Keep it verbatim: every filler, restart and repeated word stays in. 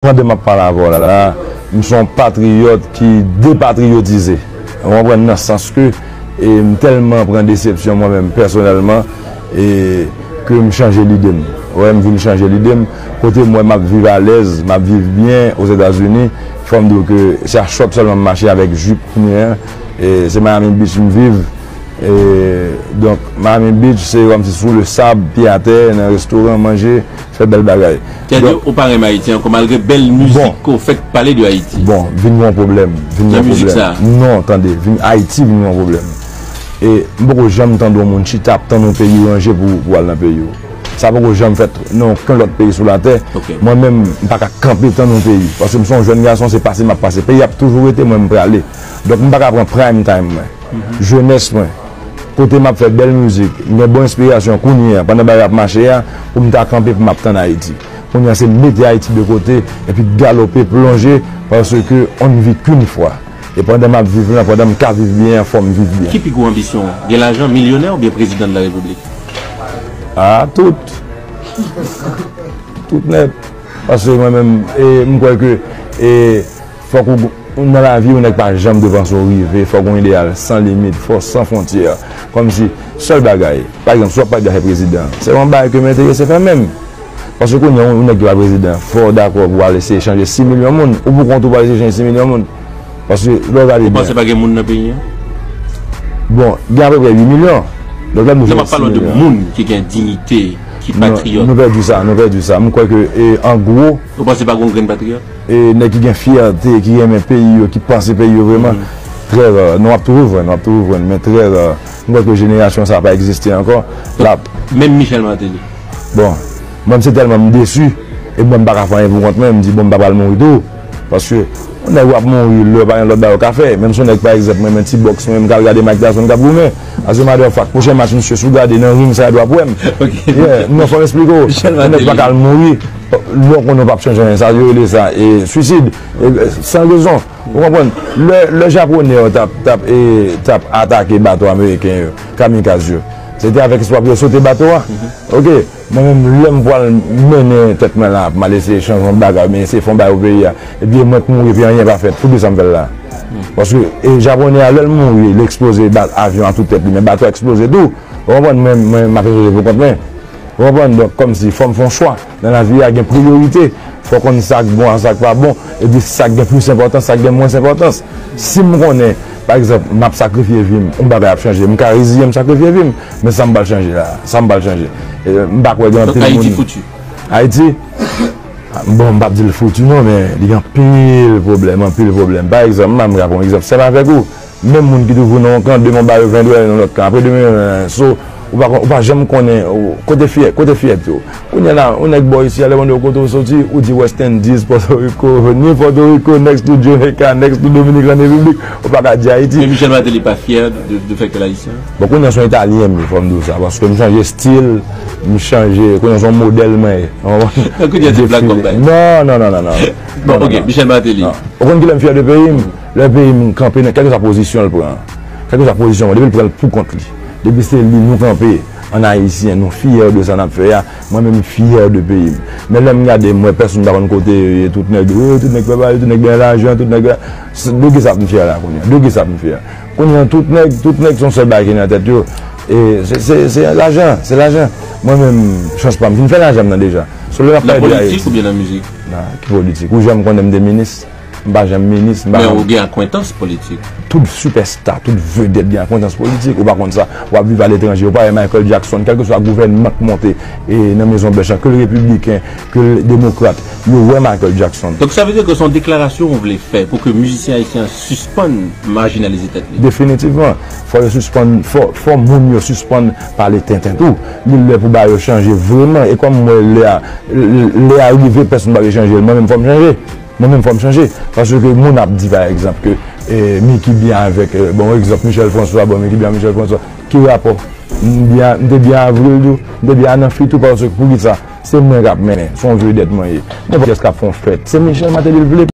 Pandan m ap pale avè w la, m se yon patriyòt ki depatriyotize. Ou konprann, nan sans ke, e, m tèlman pran desepsyon mwen menm pèsonèlman, e, ke m chanje lide m. Ou wè, m vin chanje lide m. Kote m wè m ap viv alèz, m ap viv byen Ozetazini, fò m di w ke se a chòt sèlman m mache avèk jip kounye a. E, se Miami Beach m viv. E, donk, Miami Beach, se kòmsi sou le sab, pye atè, nan restoran, manje, fè bèl bagay. Sètadi, ou pa renmen Ayiti ankò, malgre bèl mizik ke w fèk pale de Ayiti. Bon, vin yon pwoblèm. Vin yon pwoblèm. Non, tande, vin Ayiti vin yon pwoblèm. E m poko janm tande yon moun chita ap tann yon peyi ranje pou, pou al nan peyi w. Sa poko janm fèt nan okenn lòt peyi sou latè. Mwen menm, m pa ka kanpe tann yon peyi. Paske m se yon jèn gason, se pase m ap pase. Peyi ap toujou rete, mwen m prale. Donk, m pa ka pran prime time mwen. Jenès mwen, kote m ap fè bèl mizik, m gen bon enspirasyon kounye a, pandan bagay ap mache a, pou m ta kanpe pou m ap tann Ayiti. Kounye a, se mete Ayiti de kote, epi galope, plonje, paske on ne vit qu'une fois. E pandan m ap viv la, pandan m ka viv byen an, fò m viv byen. Ki pi gwo anbisyon w? Gen lajan, milyonè oubyen prezidan de la repiblik? Ah, tout. Tout nèt. Paske mwen menm, e, m kwè ke, e, fòk ou, nan lavi, yon nèg pa janm dwe panse w rive, fòk yon ideyal san limit, fòs san fwontyè. Kòmsi, sèl bagay, pa egzanp, si w ap pale de afè prezidan, se yon bagay ke m enterese fè menm. Paske kounye a, yon nèg ki pa prezidan, fò w dakò pou w al eseye chanje sis milyon moun, ou pou kont ou pou al eseye chanje sis milyon moun. Paske, lè w gade byen. Ou panse pa gen moun nan peyi a? Bon, gen apeprè uit milyon. Donk, lè nou jwenn sis milyon. Non, m ap pale w de moun ki gen diyite, ki patriyòt. Non, nou pèdi sa, nou pèdi sa. M kwè ke, e, an gwo, ou panse pa gen yon grenn patriyòt? E, nèg ki gen fyète, ki renmen peyi yo, ki panse peyi yo vrèman, trè ra. Non, w ap toujou jwenn, w ap toujou jwenn, men trè ra. M kwè ke jenerasyon sa a pa egziste ankò. Menm Michel Martelly. Bon, mwen, se tèlman m desi, e mwen, m pa ka fè anyen pou kont mwen, m di, bon, m pa pral mouri tou. Paske, yon nèg w ap mouri, lè pa gen lòt bagay ou ka fè. Menm si yon nèg, pa egzanp, mwen, mwen, ti bòks, mwen, m ka al gade Mike Tyson k ap goumen. As a matter of fact, pwochen match, misye, si w gade nan ring, sa a dwa pwoblèm. Yeah, non, fò m eksplike w. Yon nèg pa ka al mouri, lè w konnen w p ap chanje anyen. Sa yo rele sa, e, swisid. E, e, san rezon. Ou konprann? Lè, lè Japonè yo t ap, t ap, e, t ap atake bato ameriken yo, kamikaz yo, se te avèk espwa pou yo sote bato a. Ok? Mwen menm, lè m pral mennen tèt mwen la, m al eseye chanje yon bagay, oubyen eseye fè yon bagay pou peyi a, epi e mwen k mouri, epi anyen pa fèt, poukisa m fè l la? Paske, e, Japonè a, lè l mouri, li eksploze ba-, avyon an tout tèt li, men bato a eksploze tou. Ou konprann? Mwen, mwen, m ap eksploze pou kont mwen. Ou konprann? Donk, kòmsi, fò m fè yon chwa. Nan lavi a, gen priyorite. Fò w konn sa k bon ak sa k pa bon, epi sa k gen plis enpòtans, sa k gen mwens enpòtans. Si m konnen, pa egzanp, m ap sakrifye vi m, yon bagay ap chanje, m ka reziyen m sakrifye vi m, men sa m pral chanje la, sa m pral chanje. E, m pa kwè gen anpil moun. Donk, Ayiti fouti? Ayiti? Bon, m p ap di l fouti non, men li gen anpil pwoblèm, anpil pwoblèm. Pa egzanp, m pa menm ka pran yon egzanp sèl avèk ou. Menm moun ki toujou nan yon kan, demen w ba yo ven dwèt nan lòt kan. Apre demen, so, ou pa, ou pa janm konnen, ou, kote fyè, kote fyète w. Kounye a la, yon nèg bò isi a, lè mande w kote w soti, ou di West Indies, Pòtoriko, ni Pòtoriko, next to Jamaica, next to Dominican Republic, ou pa ka di Ayiti. Men Michel Martelly pa fyè de, de fèt ke l ayisyen? Bon, kounye a se yon Italyen m ye, fò m di w sa, paske m chanje estil, m chanje, kounye a se yon modèl mwen ye. Kounye a se Black Gold Band. Non, non, non, non, non. Bon, ok, Michel Martelly. Ou konn kilè m fyè de peyi m? Lè peyi m kanpe nan kèlkeswa pozisyon l pran an. Kèlkeswa pozisyon, depi l pran l pou kont li. Depi se li nou kanpe, an Ayisyen, nou fyè de sa n ap fè a, mwen menm m fyè de peyi m. Men lè m gade, m wè pèsonn pa konn kote yo ye, tout nèg, wi, tout nèg fè bagay, tout nèg gen lajan, tout nèg, de kisa m fyè la kounye a? De kisa m fyè? Kounye a, tout nèg, tout nèg se yon sèl bagay ki nan tèt yo. E se, se, se lajan, se lajan. Mwen menm, chans pa m, m fin fè lajan m nan deja. So, lè n ap pale de Ayiti. Nan politik oubyen nan mizik? Nan, ki politik? Ou janm konnen m te minis? M pa janm minis, m pa janm. Men ou gen akwentans politik. Tout sipèsta, tout vedèt gen akwentans politik. Ou pa konn sa? W ap viv aletranje, ou pa wè Michael Jackson, kèlkeswa gouvènman k monte, e nan Mezon Blanch lan, ke l repibliken, ke l demokrat, yo wè Michael Jackson. Donk, sa vle di ke se yon deklarasyon ou vle fè pou ke mizisyen ayisyen an sispann majinalize tèt li? Definitivman. Fò yo sispann, fò, fò moun yo sispann pale tenten tou. Li lè pou bagay yo chanje vrèman. E kòm m wè lè a, lè a rive, pèsonn pa vle chanje l, mwen menm fò m chanje. Mwen menm fò m chanje. Paske moun ap di, pa egzanp, ke, e, Mickey byen avèk, e, bon, egzanp, Michel François, bon, Mickey byen avèk Michel François. Ki rapò? M byen, m te byen avè l tou, m te byen avè Nanfi tou, paske poukisa? Se mwen k ap mennen, se yon vedèt mwen ye. Nenpòt kiyès k ap fè yon fèt, se Michel Martelly l vle,